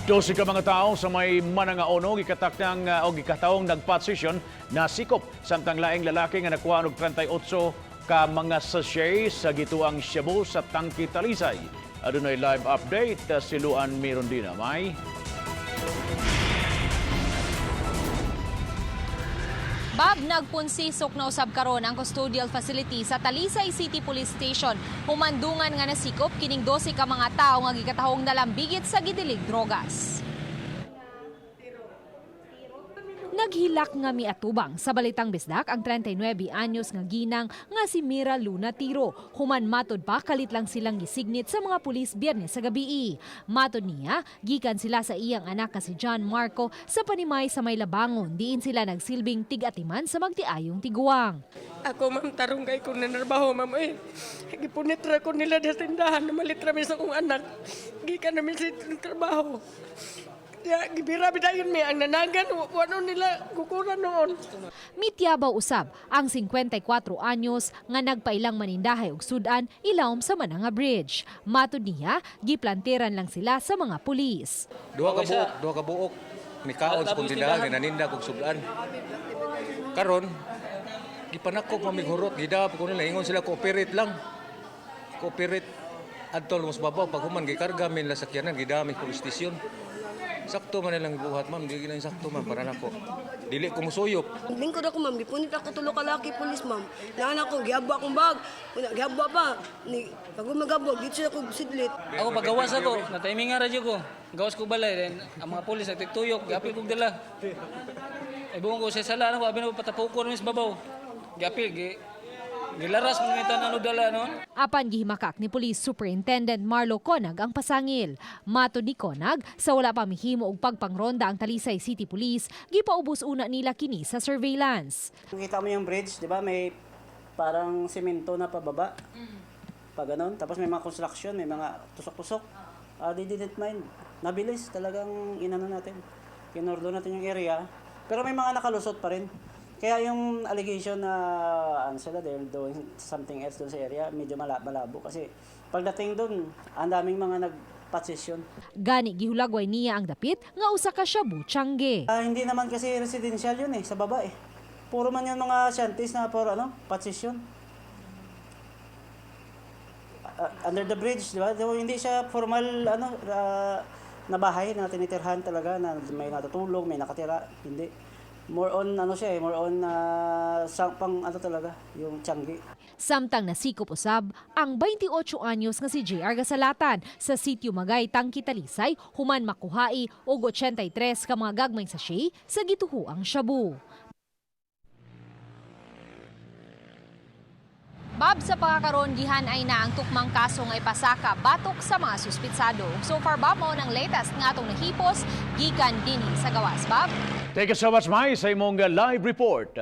12 ka mga tao sa may Manangaono gikataknang o gikatawong nagpatsisyon na sikop samtang laing lalaki nga nakuha og 38 ka mga sachet sa gituang shabu sa Tangki, Talisay. Adunay live update si Luan Mirondina. May Bob, nagpunsisok na usab karon ang custodial facility sa Talisay City Police Station. Humandungan nga nasikop kining 12 ka mga tawo nga gikatahong nalambigit sa gidilig drogas. Naghilak nga miatubang sa balitang bisdak ang 39 anyos nga ginang nga si Mira Luna Tiro. Human matod pa kalit lang silang gisignit sa mga pulis Biyernes sa gabi. Matod niya, gikan sila sa iyang anak nga si John Marco sa panimay sa may Labangon. Diin sila nagsilbing tig-atiman sa magtiayong tiguang. Ako, ma'am, tarong kay ko nanarbaho, ma'am. Eh, gipunit ra ko nila sa tindahan. Namalit ra mi sa akong anak. Gikan namin sa trabaho. Ya, gibira bidayon mi ang nanagan. Wano nila kukuran noon. Mityabaw usab ang 54 anyos nga nagpailang manindahay og sudan ilawom sa Mananga Bridge. Matod niya, giplanteran lang sila sa mga pulis. Duha ka buok, duha ka buok. Mikaon sa kong tindahan, ginaninda kog sudan. Karon, gipanakop mamig hurot, gidap ko nila, ingon sila cooperate lang. Cooperate adto mas babaw pag human gikarga min la sakyanan gidami police station. Sakto man nilang buhat, ma'am, di ginang sakto, ma'am, para nako. Dili ko musuyop. Lingkod ako, ma'am, gipunit ako tulo ka laki pulis, ma'am. Naan ako, gihabwa akong bag. Una, gihabwa pa. Ni, pag magabwa, dito siya ako sidlit. Ako pagawas ako, na timing nga radyo ko. Gawas ko balay then ang mga pulis nagtugtuyok, giapil kog dala. Ay buong ko sa sala ako, abi na patapukon mis babaw. Giapil gi gilaras mo ni tanan og dala noon. Apan gihimakak ni Police Superintendent Marlo Conag ang pasangil. Matod ni Conag, sa wala pa mihimo og pagpangronda ang Talisay City Police, gipaubos una nila kini sa surveillance. Kita mo yung bridge, di ba? May parang semento na pababa. Pa ganun. Tapos may mga construction, may mga tusok-tusok. They didn't mind. Nabilis talagang inano natin. Kinordo natin yung area. Pero may mga nakalusot pa rin. Kaya yung allegation na ano sila, they're doing something else doon sa area, medyo malabo. Kasi pagdating doon, ang daming mga nagpatsesyon. Gani gihulagway niya ang dapit nga usa ka shabu tiyangge. Hindi naman kasi residential yun eh, sa baba eh. Puro man yung mga shanties na puro ano, patsesyon. Under the bridge, di ba? So, hindi siya formal ano na bahay na tinitirhan talaga na may natutulog, may nakatira, hindi. More on ano siya eh, more on sa, pang ano talaga, yung tiyanggi. Samtang nasikop usab ang 28 anyos nga si JR Gasalatan sa Sitio Magay, Tangki, Talisay human makuhai og 83 ka mga gagmayng sachet sa gituhuang shabu. Bob, sa pagkakaroon gihan ay na ang tukmang kaso nga ipasaka batok sa mga suspitsado. So far, Bob, mao nang latest nga atong nahipos gikan dinhi sa gawas, Bob. Thank you so much, Mai, sa imong live report.